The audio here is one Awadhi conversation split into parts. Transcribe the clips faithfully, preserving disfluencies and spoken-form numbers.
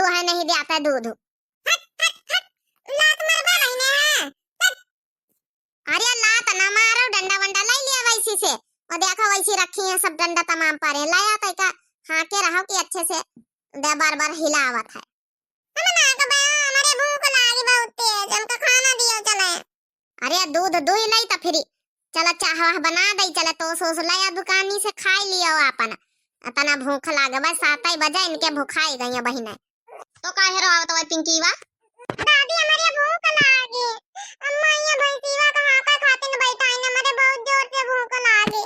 तू है नहीं द्यात है दूध। हट, हट, हट, लात मरबा नहीं है। अरे लात ना मारो, डंडा वंडा लइ लिया वैसी से। और देखो वैसी रखी है सब डंडा तमाम परे। लाया तो का हाँके रहो कि अच्छे से दे बार बार हिलावत है। हम ना तो बे, हमारे भूख लागी बहुत तेज, हमका खाना दियो चले। अरे दूध दुही नहीं तो फिरी चला चाह वाह बना दई, चला तोस ओस लाया दुकानी से खाई लियो आपन। अतना भूख लागे बस सातै बजे इनके भुखाई गई बहिने। तो काहे रोवत वै पिंकीवा? दादी, हमरे भूख लागी। अम्मा, यहाँ भैंसीवा का हाका खातिन बैठाइन, हमरे बहुत जोर से भूख लागी।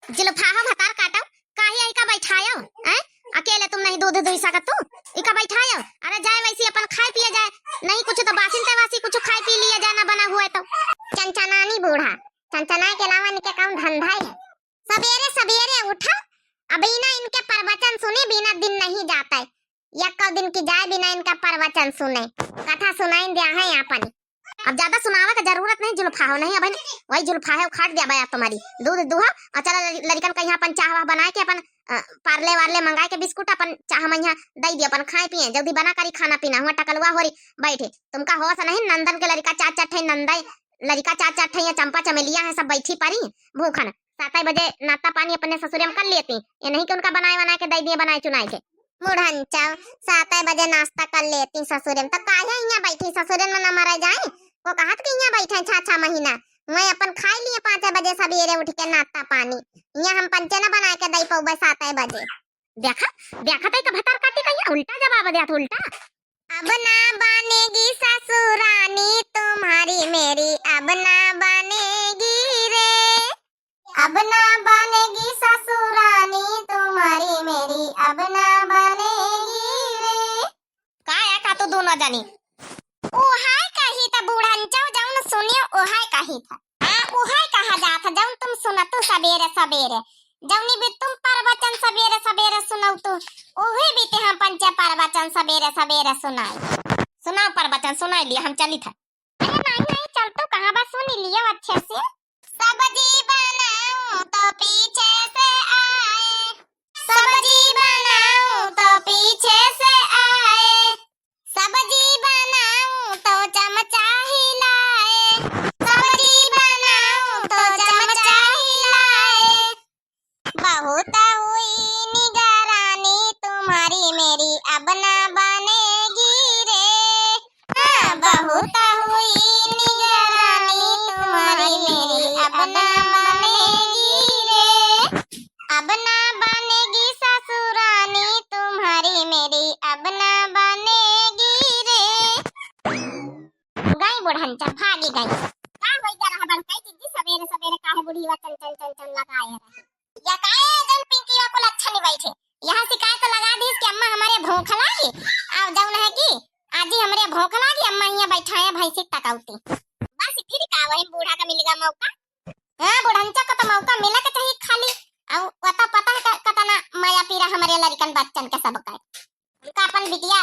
जुल्फाहो भतार काटो, काहे इका बैठायो, हैं? अकेले तुम नहीं दूध दुही सकत तू, इका बैठायो? अरे जाए वैसी अपन खाए पिए जाए, नहीं कुछ तो बासिन ते वासी कुछ खाए पी लिया जाए ना बना हुए तो। चंचनानी बूढ़ा, चंचनाए के अलावा इनके कौन धंधा है? सबेरे सबेरे उठो, अब इना इनके प्रवचन सुने बिना दिन नहीं जाता है। यक्को दिन की जाए बिना इनका प्रवचन सुने, कथा सुनाइन द्या है आपन। अब ज्यादा सुनावे का जरूरत नहीं जुल्फाहो, नहीं अब वही जुल्फाहो उखाड़ द्या बया तुम्हारी। दूध दुहा और चला लरि-, लरिकन का यहाँ अपन चाह वाह बनाए के अपन, अ, पार्ले वार्ले मंगाए के बिस्कुट अपन चाह में यहाँ दई दिया, अपन खाए पिए, जल्दी बना करी खाना पीना, हुआ टकलुआ होरी बैठे। तुमका होश नहीं, नंदन के लरिका चार चार ठे नंदन लरिका चार चार ठे यहाँ चंपा चमेलिया है, सब बैठी परी भूखन। सातै बजे नाश्ता पानी अपने ससुरे में कर लेती, ये नहीं कि उनका बनाए बनाए के दई दिए, बनाए चुनाए के। बुढ़ंचा, सातै बजे नाश्ता कर लेती ससुरे में, तो काहे यहाँ बैठी ससुरे में ना मरे जाए? वो कहत कि यहाँ बैठे छह छह महीना, वहीं अपन खाई लिए पाँच बजे सबेरे उठ के नाश्ता पानी, यहाँ हम पंचे ना बनाए के दई पौबे सातै बजे। देखा, देखा तै का भतार काटी कहिया उल्टा जवाब द्यात, उल्टा। अब ना बनेगी ससुरानी तुम्हारी मेरी, अब ना बनेगी रे। अब ना बनेगी ससुरानी तुम्हारी मेरी, अब ना बनेगी रे। का है का तू दोनों जनी? ओहाय कही त बुढ़ंचौ जौन सुनियो ओहाय कही था। हाँ, ओहाय कहा जात है, जौन तुम सुनतु सबेरे सबेरे। जौनी भी तुम प्रवचन सबेरे सबेरे सुनौतु, ओही भी ते हम पंचे प्रवचन सबेरे सबेरे सुनाई। सुनाओ प्रवचन, सुनाई लिया, हम चली था। अरे नहीं, नहीं, चल तू कहाँ बा, सुन लियो अच्छे से। सब्जी बनाऊं तो पीछे से आए, सब्जी बनाऊं तो पीछे से आए, सब्जी बनाऊं तो चमचा हिलाए, सब्जी बनाऊं तो चमचा हिलाए। बहुत हुई निगरानी तुम्हारी मेरी, अब ना बनेगी रे। हाँ, बहुत हुई निगरानी तुम्हारी मेरी, अब ना बनेगी रे। अब ना बनेगी ससुरानी तुम्हारी मेरी, अब ना बनेगी रे। गई बुढ़ंचा, भागी गई। का होई जा रहा बड़काई दीदी, सबेरे सबेरे काहे बुढ़ीवा चन चन चन चन लगाए रहे? या काहे जन पिंकीवा को लच्छा नहीं बैठे? यहाँ शिकायत लगा दीस कि अम्मा हमरे भूख लागी, अब जौन है कि आजी हमरे भूख लागी, अम्मा यहाँ बैठाए भैंसी टकौती। बस फिर का वही बूढ़ा का मिलेगा मौका। हाँ, बुढ़ंचा का तो मौका मिला के चाहिए खाली। अब पता, पता है क-, कतना माया पीरा हमरे लड़िकन बच्चन के सब का। उनका अपन बिटिया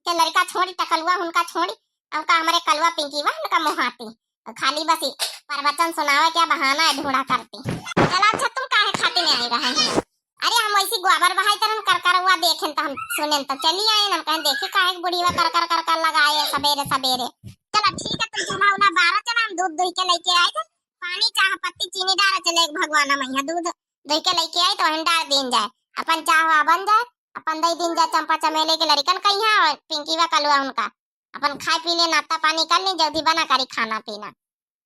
के लड़िका छोड़ी, टकलुआ उनका छोड़ी, उनका हमरे कलुआ पिंकीवा उनका मोहाती। खाली बस ई प्रवचन सुनावे के बहाना है ढूंढा करती। चला अच्छा, तुम काहे खातिर नहीं आई रहे हैं? अरे हम वैसी गोबर बहाई तरन कर कर हुआ देखें तो हम सुनें तो चली आए, हम कहें देखी काहे के बुढ़ीवा कर कर कर कर लगाए है सबेरे सबेरे। चला ठीक है, तुम चूल्हा उल्हा बारा, चला हम दूध दुही के लेके आए थे, पानी चाह पत्ती चीनी डारा चले एक भगवाना मैया दूध दुही के लेके आई तो हम डार दीन जाए, अपन चाह वाह बन जाए, अपन दई दीन जाए चंपा चमेली के लड़िकन कहिया और पिंकीवा कलुआ उनका अपन खाए पी ले, नाश्ता पानी कर ले, जल्दी बना करी खाना पीना।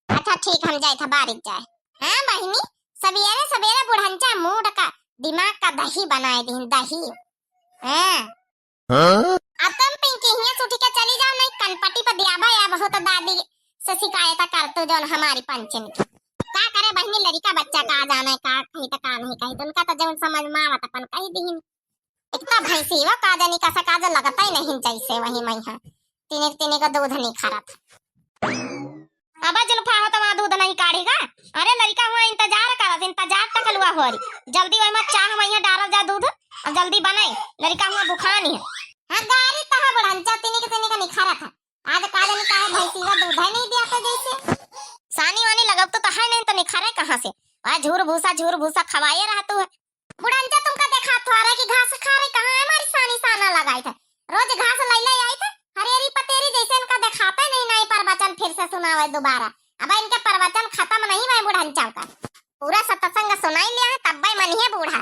अच्छा ठीक, हम जाए था बारिक जाए। हाँ बहिनी, सबेरे सबेरे बुढ़ंचा मूड का दिमाग का दही बनाए दीन, दही। हाँ। हाँ? अब तुम पिंकी हियां से उठ के चली जाओ, नहीं कनपटी पर दिया भाई, अब हो तो दादी से शिकायत कर तू जौन हमारी पंचन की। का करे बहिनी, लड़िका बच्चा का जाने का कही तो का नहीं कही, तो उनका तो जौन समझ में आवत अपन कही दीन। एक तो भैंसीवा का जानी कसा का जो लगता ही नहीं जैसे वही मैया तिनिक तिनिक दूध नहीं खरत। अब जुल्फा हो तो वहाँ दूध नहीं काढ़ेगा। अरे लड़िका हुआ इंतजार करत, इंतजार टकलुआ होरी। जल्दी वही मत चाह मैया डारल जा दूध और जल्दी बने। लड़िका हुआ बुखानी है। हाँ गारी तहा बुढ़ंचा तिनिक तिनिक निखरत है। आज का जानी काहे भैंसीवा दूध है नहीं दिया था जैसे। सानी वानी लगब तो, तो है नहीं तो निखरे कहाँ से? वह झूर भूसा झूर भूसा खवाए रहतू है। बुढ़ंचा तुमका देखा थोड़ा कि घास खा रही, कहाँ है हमारी सानी साना लगाई था। रोज घास लैले आवे दोबारा। अब इनके प्रवचन खतम नहीं भए बुढ़न चौका, पूरा सत्संग सुनाई लिया है, तब्बे मनिहे बूढ़ा।